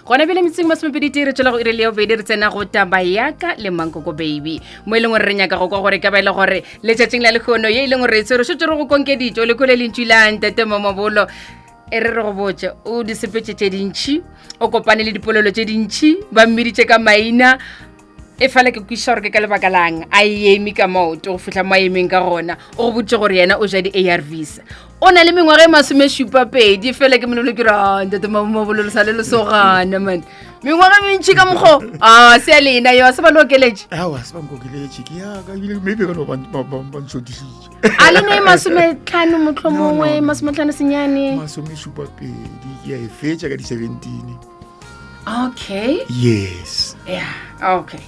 Gona bjale metsing masomepedi tee re tšwela go ire le bobedi re tsena go taba yaka le mankoko baby. Mo e leng gore re nyaka go kwa gore ka ba e le gore letšatšing la lekgono ye e leng gore re tshwere šetše re go konkeditše o lekole lentšu la ntate Mamabolo. E re re go botše o di sepetše tše dintšhi o kopane le dipolelo tše dintšhi ba mmiditše ka maina e fela ke kwešiša gore ke ka lebaka lang a eme ka maoto go fihla mo a emeng ka gona o go boditše gore yena o ja di-arvs o na le mengwaga e masomešupa pedi fela ke mololo ke re ah, ntate mabololo sa le lesogana man mengwaga e mentšhi ka mokgo a se ya lena yo a se ba le okeletše awa se ba nkokeletše ke yaka ebile maybe ka no ba ntšhodišitše a le ne masometlhano motlho mongwe masometlhano senyane masomešupa pedi ke ya e fetša ka di-seventeen okay yes yeah okay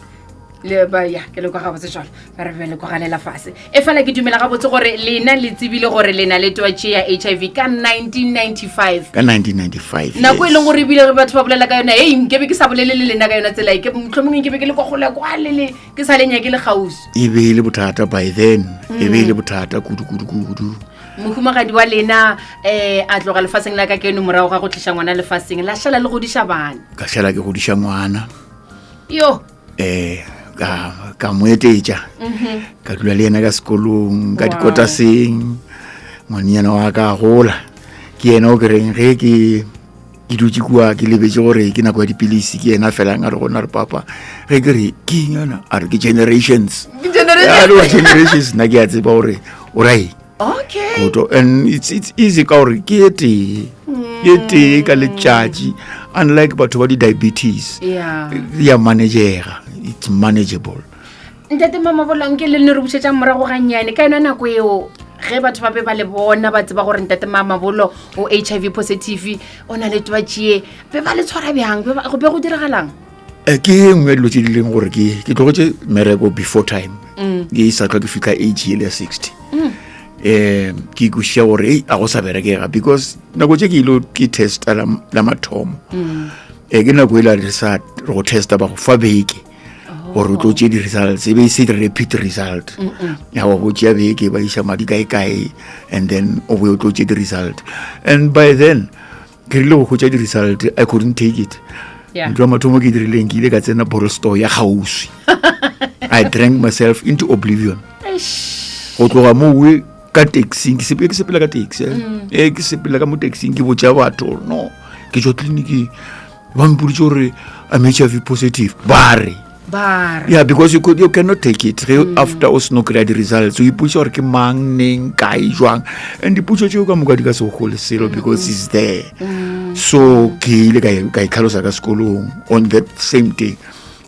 le ba ya ke le kwa gabotse jalo ba re be le kwagalela fase e fela ke dumela gabotse gore lena le tsebile gore le na le twatše ya h i v ka 1995 ka 1995 nako e leng gore ebile ge batho ba bolela ka yona ei nkebe ke sa bolele le lena ka yona tsela e ke mohlomongwe nke be ke le kwa kgole kwa le le ke sa le nyake le kgauswi e be e le bothata by then e be e le bothata kudu kudu kudu Mohumagadi wa lena um a tloga lefaseng la ka keno morago ga go tliša ngwana lefaseng la šala le godiša bana. Ka šala ke godiša ngwana. Yo. Eh ka ka mo etetša. Mhm. Ka dula le yena ka sekolong ka dikotaseng. Ngwanenyana wa ka a gola. Ke yena o ke reng ge ke ke dutše kua ke lebetše gore ke nako ya dipilisi ke yena felang a re gona re papa ge ke re ke eng yona a re ke generations generations nna ke a tseba gore o ra eng okay Koto and it's, it's easy ka gore ke e tee ke e tee ka letšatši unlike batho ba di-diabetes yeah ya managega it's manageable ntate mamabola nke le nne re bušetšang morago gannyane ka yona nako eo ge batho ba be ba le bona ba tseba gore ntate mamabolo o h i v positive o na le twatšie be ba le tshwara bjang go be go diragalang eh, ke e nngwe ya dilo tse di leng gore ke ke tlogetse mereko before time mm. ke sa tlwa ke fitlha age ele ya 60 um ke ikwešiša gore ei a go sa berekega because nako tse ke ilo ke testa la mathomo um ke nako e la re sa go testa ba go fa beke gore o tlo tšee di-results e be e se di-rapid result ya wa go tšea beke ba iša madi kae kae and then o boe o tlo tšee di-result and by then ke rile go hwetša di-result i couldn't take it ntlo ya mathomo ke dirileng ke ile ka tsena bottle store ya kgauswi i drank myself into oblivion go tloga mowe ka taxing ke sepela ke sepela ka taxi eh. mm. eh ke sepela ka mo taxing ke botša batho no ke tswa tleliniking ba mpoditse gore i'm h i v positive ba re yeah because you, could, you cannot take it ge mm. after o seno kry-a di-results o ipotsa gore ke mang neng kae jwang and dipotso tseo ka moka di ka se go gole selo because is there mm. so ke ile ka itlhalosa ka sekolong on that same day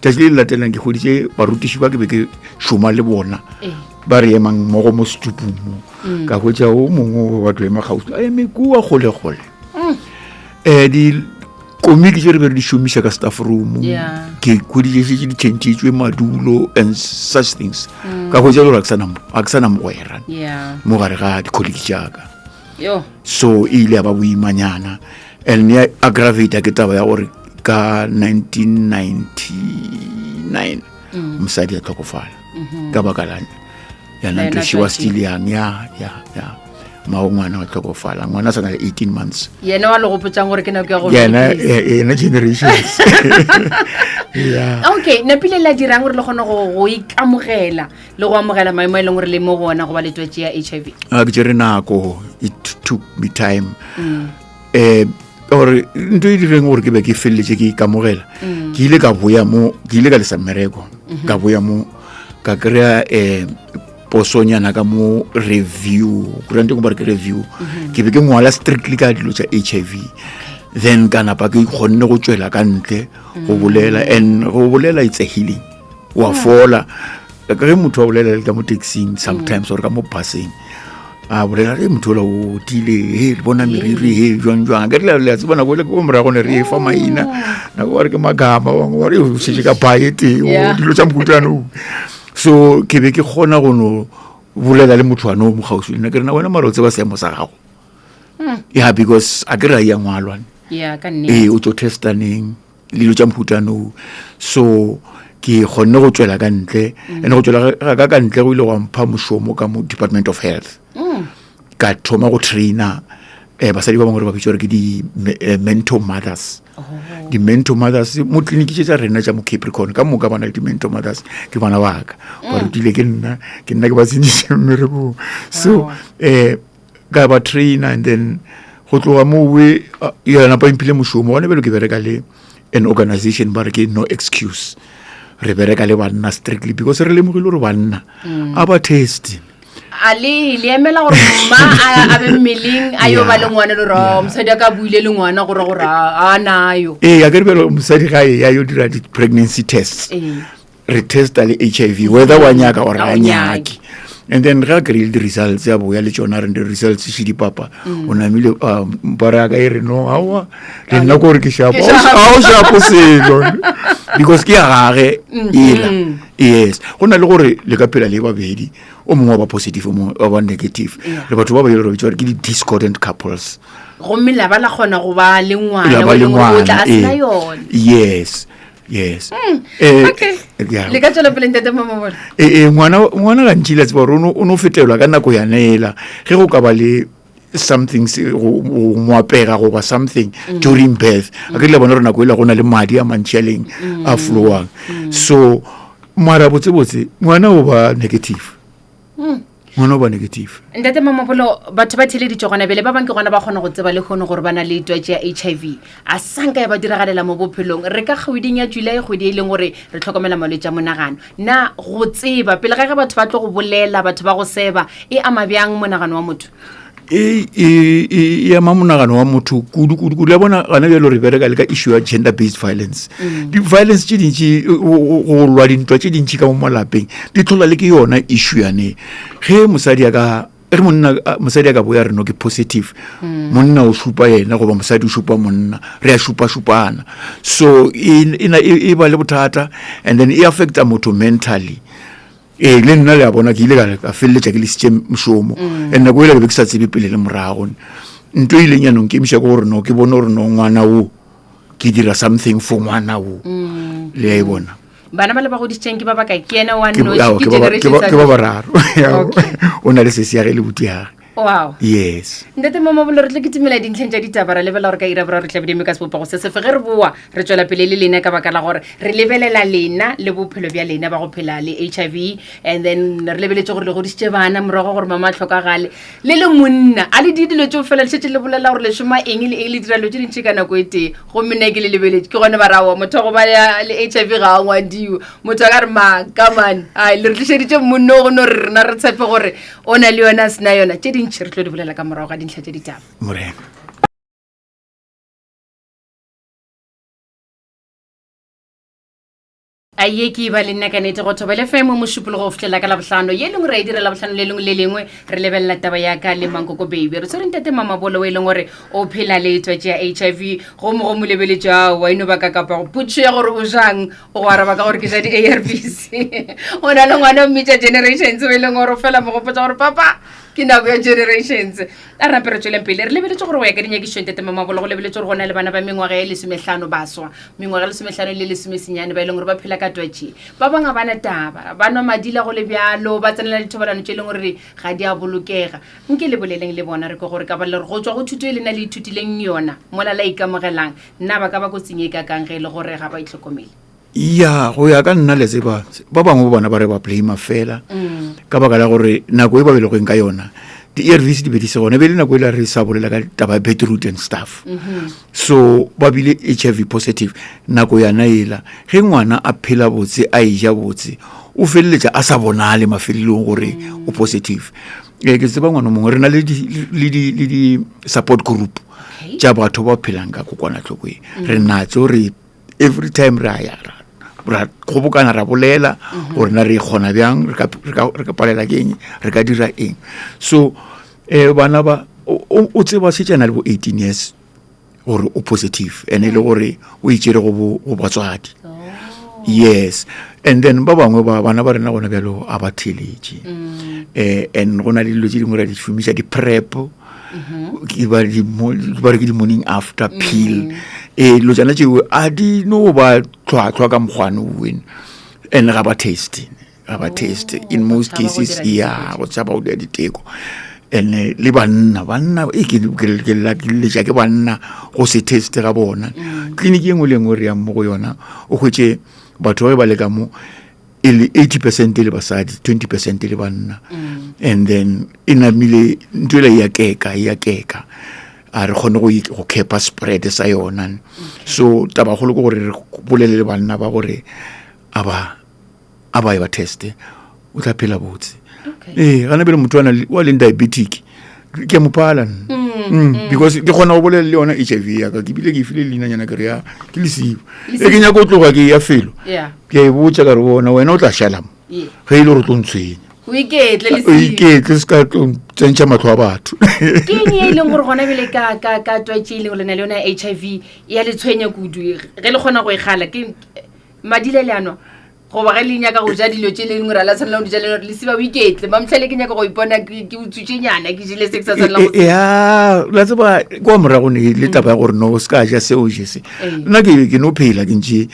tšatši le le latelang ke goditše barutiši ba ke be ke šoma le bona eh. ba re emang mmogo mo setupung mo mm. ka hwetša o mongwe wa batho ema kgauswi a eme kua kgolekgole um mm. dikomiki tše re be re di šomiša ka staff room ke hweditše šetše di changetswe madulo and such things mm. ka hwetša le gore a ke sana mogwera mo gare ga dikholiki tšaka so e ile ya ba boimanyana and ya aggravata ke taba ya gore ka 1999 mm. mosadi a tlhokofala mm-hmm. ka baka la yana ntho she was still young ya ya ya mao ngwana wa tlhokofala ngwana a sa na le 18 months yena wa le gopotsang gore ke nako ya go yena yena generations yeah okay napile la dirang gore le kgone go go ikamogela le go amogela maemo a e leng gore le mo go ona go ba le twatši ya h i v a ke tšere nako it took me time mm. eh gore ntho e direng gore ke be ke feleletše ke ikamogela mm. ke ile ka boya mo ke ile ka lesa mmereko mm-hmm. ka boya mo ka kry-a um posonyana ka mo review kurante go bare ke review mm-hmm. ke be ke ngwala strictly ka dilo tša h i v then ka napa ke kgonne go tswela ka ntle go mm. bolela and go bolela it's a healing wa fola ka ge motho a bolela le ka mo taxing sometimes or ka mo buseng a bolela re motho ola o tile he le bona meriri he jwang jwang ke re le a tseba nako ele ko morago ne re e fa maina nako ba re ke magama bangwe ba re o šetše ka pae tee o dilo tša mokutano so ke be ke kgona go no bolela le motho ane o mo kgauswi le nna ke re na wena mara o tseba seemo sa gago ya because a ke re a ya ngwalwane ee o tlo testa neng le dilo tša mohutanoo so ke kgonne go tswela ka ntle mm. and go tswela ga ka ka ntle go ile gwa mpha mošomo ka mo department of health mm. ka thoma go trainer um basadi ba bangwe re ba bitsa gore ke di-mentor mothers oh. di-mentor mothers mo tleliniki tše tsa rena tša mo capricorn ka moka ba na le di-mentor mothers ke bana baka ba mm. rutile ke nna ke nna ke ba tsentšitše mmerekong so um ka ba trainer and then go tloga mowe ya napa mphile mošomo gone bjalo ke bereka le an organization ba re ke no excuse re bereka le banna strictly because re lemogile gore banna mm. a ba test a le le emela gore mma a be mmeleng a yo ba le ngwana le gore oh, mosadi a ka buile le ngwana gore gore a nayo ee a ke re bjalo mosadi ga e ya yo dira di-pregnancy tests ee. re testa le h i v whether wa nyaka or ga nyake and then ga kry-ile di-results ya boya le tsona re di-results še dipapa mm. o namile ah, mpara ya ka e re no aowa le nna ko gore ke shapo ga o shapo selo because ke ya gage mm. ela yes go na le gore le ka phela le babedi o mongwe wa ba positive o mongwe wa ba negative le batho ba ba ile re bitsa gore ke di-discordant couples gomme la ba la kgona go ba le ngwana o tla a sena eh, yone yes yes mm, eh, okay le ka tswela pele ntate mamabolo ee eh, ngwana ngwana gantši la tseba gore o no fetelwa ka nako ya neela ge go ka ba le something go moapega goba something mm. during birth a ke le bona gore nako ela go na le madi a mantši a leng a mm. flowang so mara botsebotse ngwana o ba negative ngwana o ba negative ntate mamabolo batho ba theleditše gona bjale ba bang ke gona ba kgona go tseba le kgone gore ba na le twatši ya h i v a sanka ya ba diragalela mo bophelong re ka kgweding ya july kgwedi e leng gore re tlhokomela malwetse a monagano na go tseba pele ga ge batho ba tlo go bolela batho ba go seba e ama bjang monagano wa motho e e e, e ama monagano wa motho kudu kudu kudu ya bona gana bjalo re bereka le ka issue ya gender based violence mm. di-violence tše dintši go lwa dintwa tše dintši ka mo malapeng di tlhola le ke yona issue yane ge mosadi a ka re monna mosadi a ka boya re no ke positive mm. monna o šupa yena goba mosadi o šupa monna re a šupa šupana so e, e, e, e ba le bothata and then e affecta motho mentally Ee, le nna le a bona ke ile ka feleletša ke lesitše mošomo mm. and nako ele ke be ke sa tsebe pele le morago nto e ileng ya nong kemiša ke gore no ke bone gore no ngwana wo ke dira something for ngwana wo mm. le ya e bona bana ba le ba godisitseng ke ba ba kae ke ene wa ke ba bararo o na le sesi ya ge le buti yage wow yes ntate mamabolo re tlo kitimela dintlheng tša ditaba ra lebelela gore ka ira boraro re tla bedime ka sebopego se sefe ge re boa re tswela pele le lena ka baka la gore re lebelela lena le bophelo bja lena ba go phela le h i v and then re lebeletse gore le godisitše bana morago gore mama a tlhokagale le le monna a le di dilo tšeo fela le šetse le bolela gore le šoma eng le eng le dira dilo tše dintši ka nako e tee gomme nna ke le lebeletše ke gone ba rawa motho wa go ba le h i v ga a ngwadiwe motho a ka re maaka mane ai le re tlišeditše monno go no re rena re tshepe gore o na le yona a sena yona tše dintšhi re tlo di bolela ka morago ga dintlha tše ditaba morena a ye ke ba le nna ka nete go thobele fm mošupologo go fitlhelela ka labohlano ye lengwe ra e dira labohlano le lengwe le lengwe re lebelela taba ya ka le mankoko baby re tshwere ntate mamabolo o e leng gore o phela le twatši ya h i v go mo go mo lebeletše ao wa ino baka kapa go potšo ya gore o jang o go araba ka gore ke ja di-arvs o na le ngwana o mmitša generations o e leng gore o fela mo gopotsa gore papa ke nako ya generations a re nape re tsweleng pele re lebeletse gore go ya ka dinyakišong tete mamabolo go lebeletse gore go na le bana ba mengwaga e lesomehlano baswa mengwaga e lesomehlano le lesomesenyane ba e leng gore ba phela ka twatši ba bangwe ba na taba ba nwa madila go le bjalo ba tsenela dithobalano tše e leng gore ga di a bolokega nke le boleleng le bona re ke gore ka ba le gore go tswa go thuto e lena le ithutileng yona mola la ikamogelang Na ba ka ba kotsing e kakang ge e le gore ga ba itlhokomele? Ya, go ya ka nna le tseba, ba bangwe ba bona ba re ba blame fela mm. ka baka la gore nako e ba belegweng ka yona di-arvs di be di se gona e be le nako e la re sa bolela ka taba ya betrut and stuff mm -hmm. so ba bile h i v positive nako yana ela ge ngwana a phela botse a eja botse o feleletša a sa bonale mafelelong gore mm. o positive ee ke tseba ngwana mongwe re na le di-support group tša batho ba phelang ka kokwanatlhoko e mm. re natso re every time re a ya ra kgobokana ra bolela mhm. gore na re kgona bjang re ka palela ke eng re ka dira eng so um bana ba o tseba setšana le bo 18 years gore o positive and e le gore o itšere go go batswadi oh. yes and then ba bangwe ba bana ba rena gona bjalo a ba theletše mm. eh and go na le dilo tše dingwe ra di šomiša di-prep mm-hmm. ke ba re ke di-morning after pill mm. ee dilo tsana tšeo a di no ba tlhwatlhwa ka mokgwane owen and ga ba taste ga ba test in most cases ya go tshaba go dira diteko. And le banna, banna e ke ke ke la ke letša ke banna go se test ga bona. Clinic e nngwe le e nngwe re yang mo go yona o hwetše batho ba ba le ka mo e le 80 percent e le basadi 20 percent e le banna mm. and then e namile ntho ela ya keka ya keka a re kgone go go kepa spread sa yona so taba kgolo ke gore re bolele le banna ba gore a ba a ba ye ba teste o tla phela botse ee gana pele motho wa leng diabetic ke a mo pala nna mm, mm, mm. because ke kgona go bolela le yona h i v yaka ke bile ke e file leinanyana ke re ya ke lesibo e ke nyako tloga ke ya felo ke a e botsa ka re bona wena o tla šala mo ge e le gore o tlo ntshwenya o iketle se ka tlo tsentšha matlho a batho ke eng e leng gore gona bele ka ka ka twatše e leng le na le yona h i v ya le tshwenya kudu ge le kgona go e gala ke madile le anwa goba ge le nyaka go ja dilo tše le lengwe ra la tshwanela go di ja le le siba o iketle mamtlhele ke nyaka go ipona ke utswitšenyana ke jele se ke sa tshwanela go ya la tseba kwa morago ne le taba ya gore no o se ka ja se o je se nna ke ke no phela ke ntše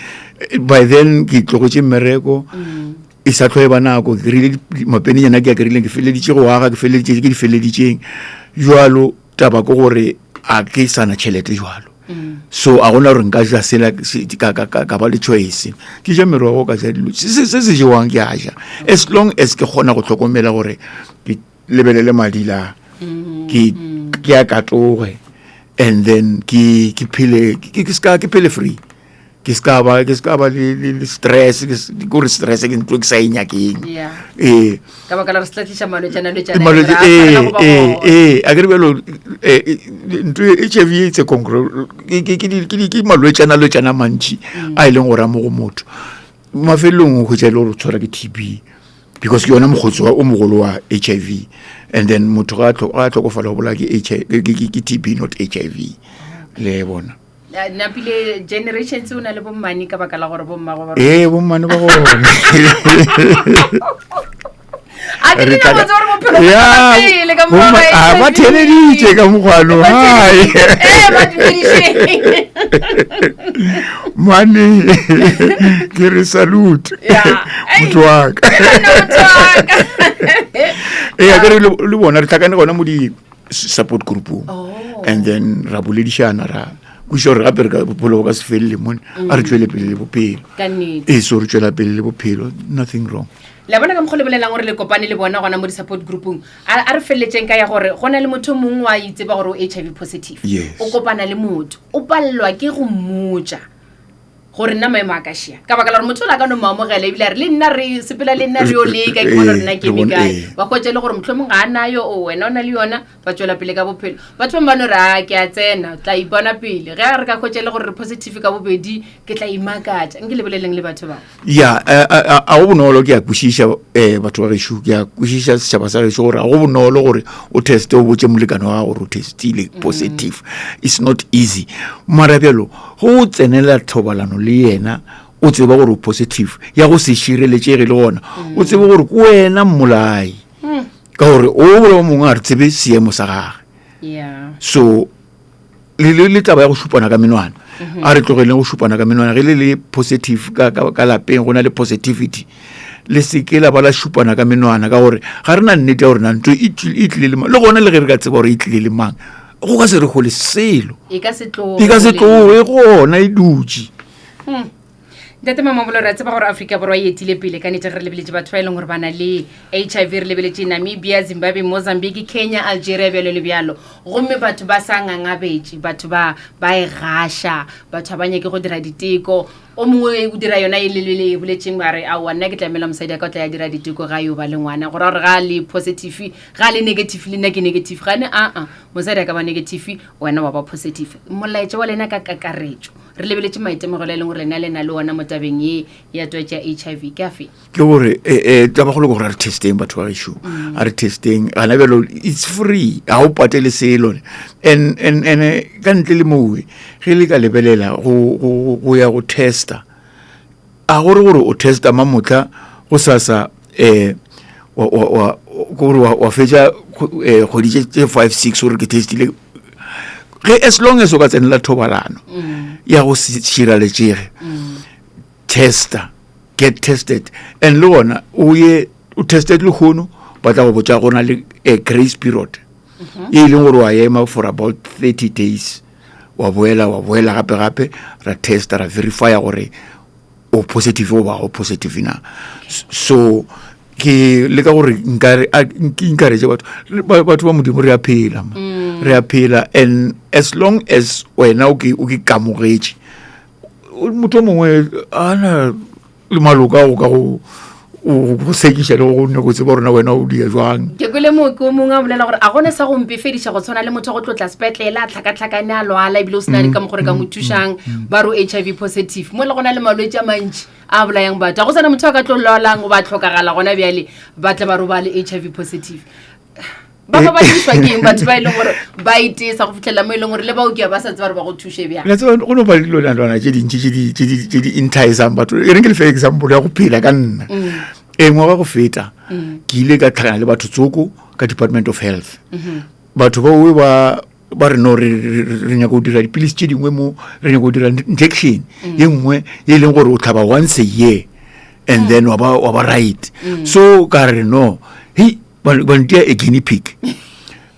by then ke tlogetše mmereko mm. e sa tlhoe ba nako ke rile mapenenyana ke a ke rileng ke feleditše go aga ke feleditše ke di feleditšeng jalo Taba ke gore a ke sa na tšhelete jwalo. So a gona gore nka ja sela ka ka ka ba le choice. Ke ja merogo ka ja dilo se se se jewang ke a ja. As long as ke kgona go hlokomela gore ke lebelele madi la ke ke a katoge and then ke ke phele ke ke ska ke phele free. Ke ska ba ke ska ba le le stress ke gore stress ke ntlo ke sa e nyakeng. Ee. Ka baka la re se tla tliša malwetšana lwetšana. Malwetši ee ee ee a ke re bjalo eh, ntlo e HIV it's a congro ke ke ke ke malwetšana lwetšana mantši mm. a e leng gore a mo go motho. Mafelelong o hwetša e le gore o tshwara ke TB because ke yona mokgotsi wa o mogolo wa HIV and then motho ga a tlhokofala go bolaya ke HIV ke TB not HIV le bona. Napile generations o na le bommane ka baka la gore bommago ba ee bommane ba gone ba theleditše ka mokgwano hai mane ke re salute motho waka ee a kere le bona re tlhakane gona mo di support groupong oh. and then ra boledišana ra kweša gore gape re ka bophelo bo ka se felele mone a re mm. tšwele pele le bophelo ee so re tšwela pele le bophelo nothing wrong la bona ka mokgwa le bolelang gore le kopane le bona gona mo di-support groupong a re feleletšeng ka ya gore go na le motho mongwe wa itseba gore o h i v positive o kopana le motho o palelwa ke go mmotša gore nna maemo a ka šea ka baka la gore motho o la ka no mo amogela ebile a re le nna re sepela le nna re yo leka ke bona gore nna ke eme kae ba hwetša e le gore mohlomong ga a nayo o wena o na le yona ba tšwela pele ka bophelo batho bangwe ba no re a ke a tsena tla ipona pele ge a re ka hwetša e le gore re positive ka bobedi ke tla imakatša nke lebeleleng le batho ba ya a go bonolo ke a kwešiša um batho ba gešo ke a kwešiša setšhaba sa gešo gore a go bonolo gore o teste o botse molekane wa gago gore o testile positive it's not easy mara bjalo Go o tsenela thobalano le yena o tseba gore o positive ya go se šireletšege le gona o tsebe gore ke wena mmolai hmm. ka gore o bole o mongwe a re tsebe seemo sa gage so le le taba ya go šupana ka menwana mhm. a re tlogeleng go šupana ka menwana ge le le positive ka, ka, ka lapeng go na le positivity le seke la ba la šupana ka menwana ka gore ga re na nnete ya gore na ntho e tlile le mang le gona le ge re ka tseba gore e tlile le mang go ka se re gole selo e ka se tloge e gona e dutše hmm. ntate mamabolo re a tseba gore aforika borwa e etile pele ka nete ge re lebeletše batho ba e leng gore ba na le h i v re lebeletše namibia zimbabwe mozambique kenya algeria bjalo le bjalo gomme batho ba sa ngangabetše batho ba ba e gaša batho ga ba nyake go dira diteko o mongwe o dira yona e lelele e boletseng ba re aowa nna ke tlamela mosadi a ka o tla ya dira diteko ga yo ba le ngwana go ra gore ga a le positive ga a le negative le nna ke negative gane aa mosadi a ka ba negative wena wa ba positive molaetša wa lena ka kakaretšo re lebeletše maitemogelo e leng gore lena le na le ona mo tabeng ye ya twatši ya h i v ke afe ke gore eh, eh, tabagolo ke gore a re testeng batho ba gešo mm. a re testeng gana bjalo it's free ga o patele selo and and and eh, ka ntle le mowe ge le ka lebelela go go go ya go testa a gore gore o testa mamotla go sasa eh wa wa wa gore wa wa fetša eh, kgwedi tše tše 5 6 gore ke testile ge as long as o ka tsenela thobalano mm. ya go se šireletšege mm. testa get tested and le gona o ye o tested lehono ba tla go botša go na le a grace period. e leng gore wa ema for about 30 days wa boela wa boela gape gape ra testa ra verifya gore o positive goba go positive na. So ke leka gore nkare ke encourage batho batho ba modimo re a phela mm. re a phela and as long as wena o ke o ke kamogetše motho o mongwe ana le maloka go ka go go sekiša le go nyako tseba rona wena o dia jwang ke kwele mooki o mongwe a bolela gore a gone sa go mpefediša go tshwana le motho go tlotla sepetlele a tlhakatlhakane a lwala ebile o sena le ka mo gore ka mo mm, thušang mm, mm. ba re o h i v positive mo le gona le malwetse a mantši a bolayang batho a go sana motho a ka tlo lwalang goba tlhokagala gona bjale ba tle ba robale h i v positive ba ba ba thušwa ke eng batho ba e leng gore ba itesa go fitlhelela mo e leng gore le baoki ba sa tseba gore ba go thuše bjang la tseba go no ba le dilonalwana tše dintši tše di enticang batho e reng ke lefe example ya go phela ka nna mm. e ngwaga go feta mm. ke ile ka tlhakana le batho tsoko ka department of health mm-hmm. batho bao ba ba re no re nyaka go dira dipilisi tše dingwe mo re nyaka go dira injection mm. ye nngwe ye e leng gore o tlhaba once a year and then wa ba right so ka re no hei ba ntia a guinea pig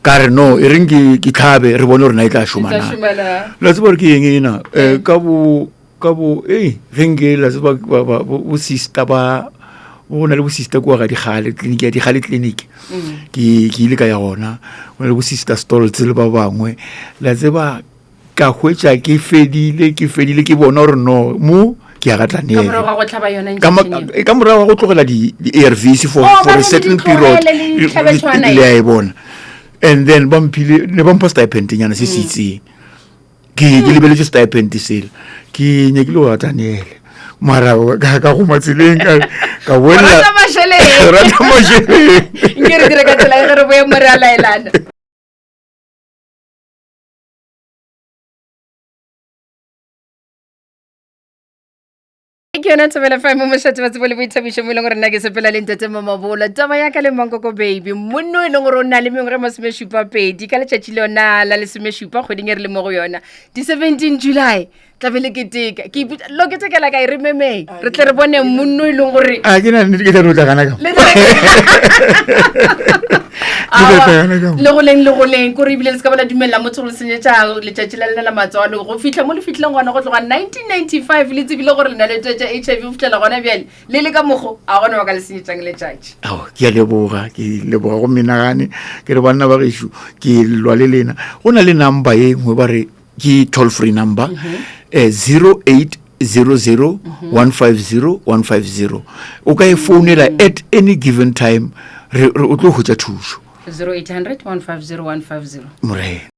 ka re no e reng ke tlhabe re bone gore na e tla šoma na la tseba gore ke eng ena um ka bo ka bo ee ge nke la tseba bo sister ba go na le bo sister kua ga digale clinic ya digale clinic mm. ke ke ile ka ya gona go na le bo sister stolts le ba bangwe la tseba ka hwetša ke fedile ke fedile ke bona gore no mo ke ya ga tlanele ka morago ga go tlogela di-arvs for, oh, for a certain period le a e bona and then ba mphile ne ba mpha stipend nyana se se mm. itseng ke ke lebeletse stipend sela ke nyakile go ya tlanele mara ka go matseleng ka boela rata mašeleng nke re dire ka tsela e ge re boye mo re a laelana ke yona thobela fm mošate wa tsebo le boithabišo mo e leng gore nna ke sepela le ntate mamabola taba ya ka le mankoko baby monno e leng gore o na le mengwe ge masomešupa pedi ka letšatši le yona la lesomešupa kgweding e re le mo go yona di-17 july tlabe le keteka ke ipotsa lo ketekela kae re memeng re tle re bone monno e leng gore a ke na nnete ke tla no tla gana ka Le le go leng le go leng kore ebile le se ka ba la dumelela motho go le senyetša letšatši la lena la matswalo go fitlha mo le fitlhileng gona go tloga 1995 le tsebile gore le na le twetša h i v go fitlhela gona bjale le le ka mogo a gona ba ka le senyetšang letšatši ao ke a leboga ke leboga go menagane ke re banna ba gešo ke lwa le lena go na le number ye nngwe ba re ke toll free number eh, 0800 150 150 o ka e founela at any given time re o tlo hwetša thušo 0800 150 150 morena.